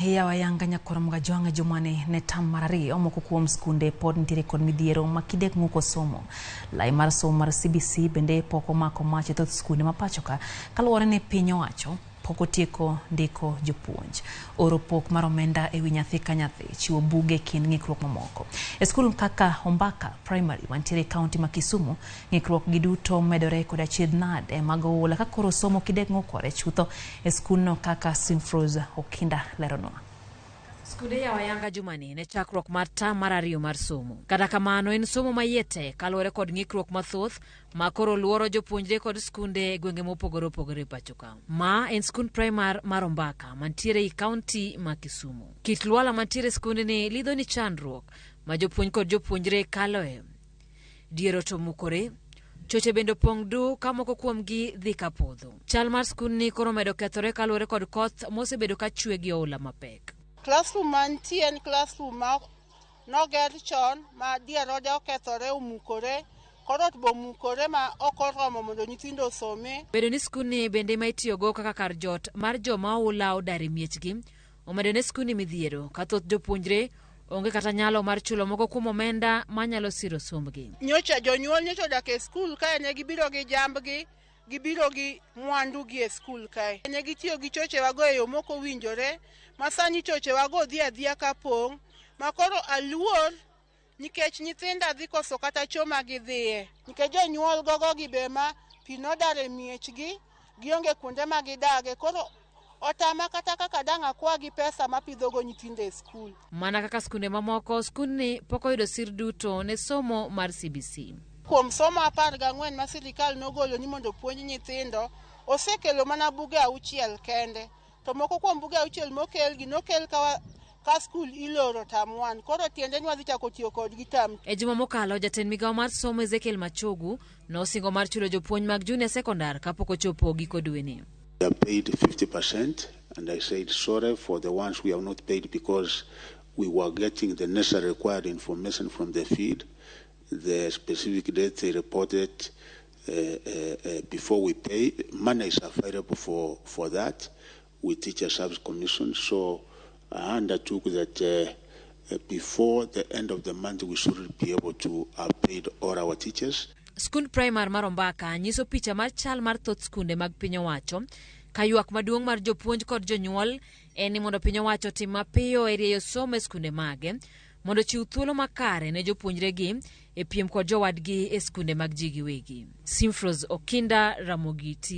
Yawa yanga nyakwar Mgajwang' jumani ne tam mar ariyo moko kuom skunde pod nitiere kod midhiero ma kidek ng'uko somo. Lai mar somo mar CBC bende pok omako mach e thoth skunde ma pacho ka kaluwore ni piny owacho pok otieko ndiko jopuonj. Oro pok mar omenda e wi nyathi ka nyathi, chiwo buge kind ng'ikruok mamoko. E skul kaka Ombaka Primary mantiere e kaunti ma Kisumu, ng'ikruok gi duto medore kod achiedh nade mag oula ka koro somo kidek ng'ukore chutho e skundno kaka Simfrose Okinda leronwa. Skunde yawo ayanga jumani ne chakruok mar tam mar ariyo mar somo. Kata kamano en somo ma iye tek kaluwore kod ng'ikruok mathoth ma koro luoro jopuonjre kod skunde e gwenge mopogore opogore e pacho ka. Ma en skund primar mar Ombaka mantiere ei kaunti ma Kisumu. Kit lwala mantiere e skundni lidho ni chandruok ma jopuonj kod jopuonjre kaloe. Dier ot omukore, choche bende opong' du ka moko kuomgi dhi ka podho. Chal mar skundni koro omedo kethore kaluwore kod koth mosebedo ka chwe gi oula mapek. Classroom mantie en classroom ma noger chon ma dier ode okethore omukore, kor ot be omukore ma ok oromo mondo nyithindo osome. Bedo ni skundni bende ema itiyogo kaka kar jot mar joma oula odar e miechgi omedo ne skundni midhiero ka thoth jopuonjre onge kata nyalo mar chulo moko kuom omenda manyalo siro sombgi. Nyocha jonyuol nyocha odak e skul kae ne gibiro gi jambgi, gibiro gi mwandugi e skul kae. Ne gitiyo gi chochewago e yo mok owinjore ma sani chochewago dhi adhiya ka pong' ma koro aluor nikech nyithinda dhi koso kata cho ma gidhiye. Nikech jonyuol gogogi be ma pi nodar e miechgi, gionge kuonde ma gidage koro otama kata kaka dang' akwagi pesa mapidhogo nyithindo e skul. Mana kaka skunde mamoko, skundni pok oyudo sir duto ne somo mar CBC. Kuom somo 14 ma sirikal nogolo ni mondo opuonj nyithindo, osekelo mana buge 6 kende. To moko kuom buge 6 mokelgi nokel ka skul iloro term 1. Koro tiende ni wadhi chako tiyo kodgi term 2. E juma mokalo, jatend migawo mar somo Ezekiel Machogu nosingo mar chulo jopuonj mag junior secondary kapok ochopo giko dweni. We have paid 50% and I said sorry for the ones we have not paid because we were getting the necessary required information from the field, the specific date they reported before we pay. Money is available for that with Teacher Service Commission, so I undertook that before the end of the month we should be able to have paid all our teachers. Skund primar mar Ombaka nyiso picha mar chal mar thoth skunde mag piny owacho ka ywak maduong' mar jopuonj kod jonyuol en ni mondo piny owacho otim mapiyo e rieyo somo e skunde mage mondo ochiw thuolo makare ne jopuonjregi e piem kod jowadgi e skunde mag ji giwegi. Simfrose Okinda, Ramogi TV.